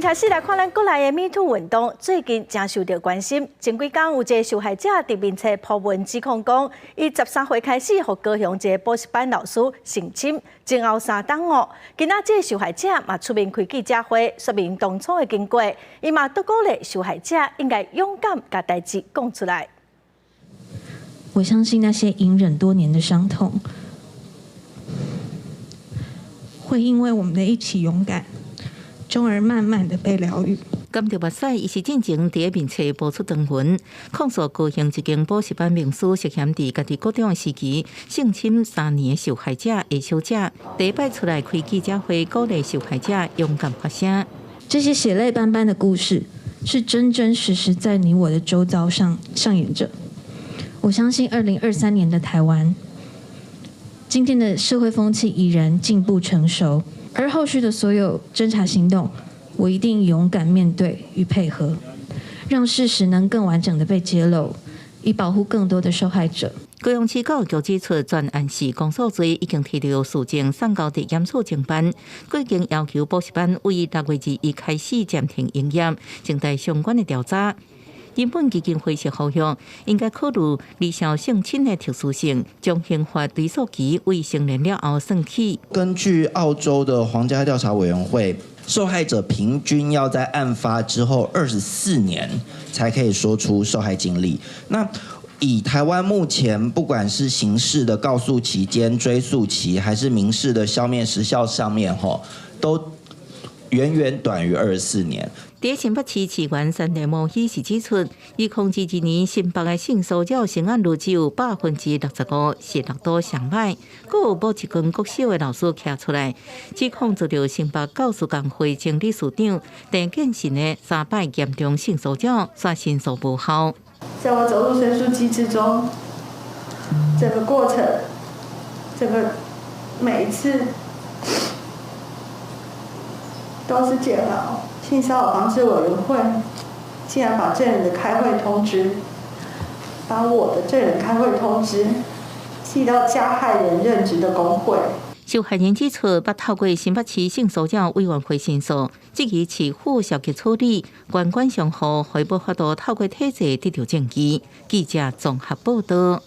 開始來看咱國內的 Me Too 運動，最近誠受著關心。前幾工有一个受害者佇面冊 po 文指控講，伊13歲開始予高雄一个補習班老師性侵，前後3冬哦。今仔這个受害者嘛出面開記者會，說明當初的經過。伊嘛閣鼓勵受害者應該勇敢共代誌講出來。我相信那些隱忍多年的傷痛，會因為我們的一起勇敢，終而慢慢的被療癒。含著目屎，伊是進前佇面冊 po 出長文，控訴高雄一間補習班名師涉嫌佇家己國中時期性侵3年的受害者葉小姐，第一擺出來開記者會，鼓勵受害者勇敢發聲。這些血淚斑斑的故事，是真真實實在你我的周遭上上演着。我相信2023年的台灣，今天的社會風氣已然進步成熟，而後續的所有偵查行動，我一定勇敢面對與配合，讓事實能更完整的被揭露，以保護更多的受害者。高雄市教育局指出，全案是公訴罪，已經提著訴狀送交地檢署偵辦，已經要求補習班為6月21開始暫停營業，靜待相關的調查。人本基金會是呼籲，應該考慮兒少性侵的特殊性，將刑法追訴期為成年了後算起。根據澳洲的皇家調查委員會，受害者平均要在案發之後24年才可以說出受害經歷。那以台灣目前不管是刑事的告訴期間、追訴期，還是民事的消滅時效上面，吼，都遠遠短於24年。佇新北市市議員山田摩希是指出，2022年新北的性騷擾成案率只有65%，是六都上䆀。閣有某一間國小的老師徛出來，指控遭著新北教師工會前理事長鄭建信的三擺嚴重性騷擾，煞申訴無效。在我走入申訴機制中，整個過程，整個每一次都是煎熬。性騷擾防治委員會竟然把證人的開會通知，把我的證人開會通知寄到加害人任職的工會。受害人指出，捌透過新北市性騷擾委員會申訴，質疑市府消極處理，懸懸上訴，予無法度透過體制得著證據。記者綜合報導。